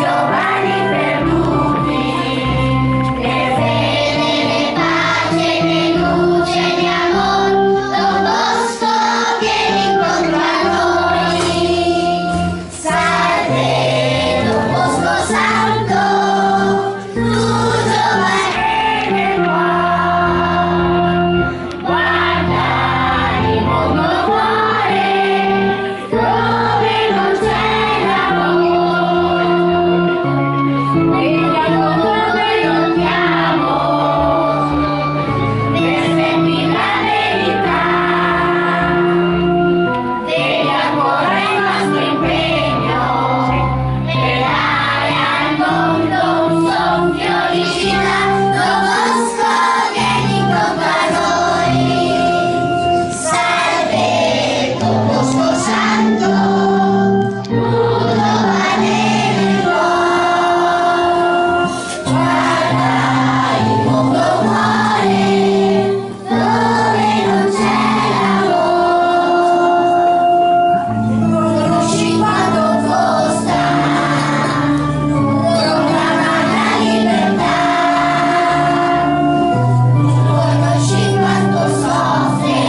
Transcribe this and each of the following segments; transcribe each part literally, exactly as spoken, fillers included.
Giovani perduti, de fede, de pace, de luce, de amor, Don Bosco, vien incontro a noi. Salve, Don Bosco Santo, tu giovane del cuor, guarda il mondo muore, dove non c'è l'amor, e allora noi lotiamo per seguir la verità, vedi ancora il nostro impegno per dare al mondo un soffio di città, Don Bosco, vien incontro a noi. Salve, Don Bosco Santo, tu giovane del cuor, guarda il mondo muore, dove non c'è l'amor. Conosci quanto costa proclamar la libertà, conosci quanto soffre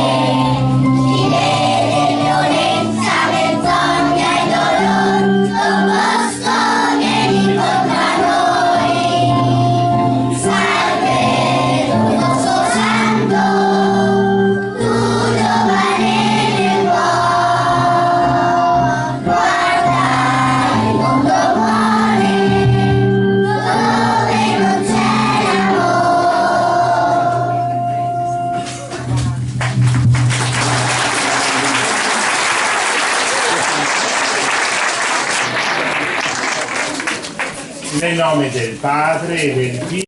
chi vede violenza, menzogna e dolor. Don Bosco, vien incontro a noi. Salve, Don Bosco Santo, tu giovane del cuor, guarda il mondo muore, dove non c'è l'amor. Nel nome del Padre e del Figlio